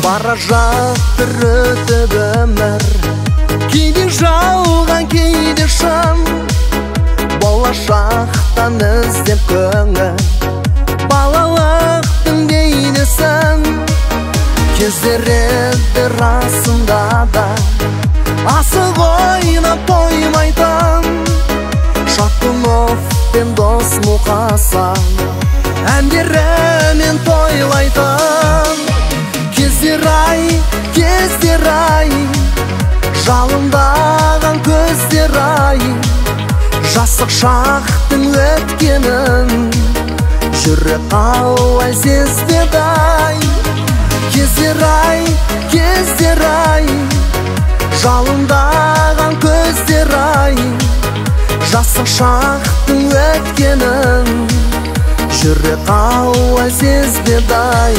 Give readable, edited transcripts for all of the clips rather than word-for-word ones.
Бара жатыр өтіп өмір, кейде жалған, кейде шын. Болашақтан іздеп көңіл, балалықтың бейнесін. Кездер еді расында да, асық ойнап тоймайтын. Шатунов пен дос Мұқасан әндерімен тойлайтын. Кездер ай, кездер ай, жалындаған көздер ай, жастық шақтың өткенін жүрек қалай сезбеді ай. Кездер ай, кездер ай, жалындаған көздер ай, жастық шақтың өткенін жүрек қалай сезбеді ай.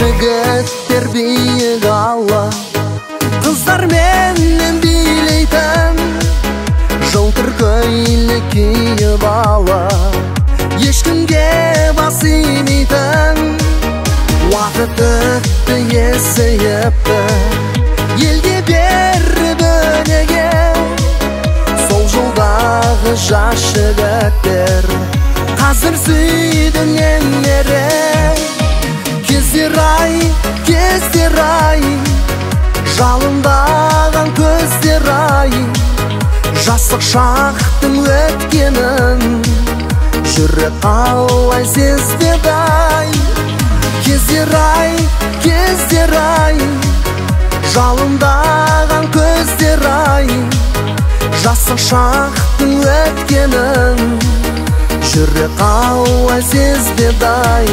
Жігіттер биік ала, қыздарменен билейтін. Жылтыр көйлек киіп ала, ешкімге бас имейтін. Уақыт өтті, есейіпті, елге беріп өнеге. Сол жылдағы жас жігіттер қазір сүйді немере. Кездер ай, кездер ай, жалындаған көздер ай, жастық шақтың өткенін жүрек қалай сезбеді ай. Кездер ай, кездер ай, жалындаған көздер ай, жастық шақтың өткенін жүрек қалай сезбеді ай.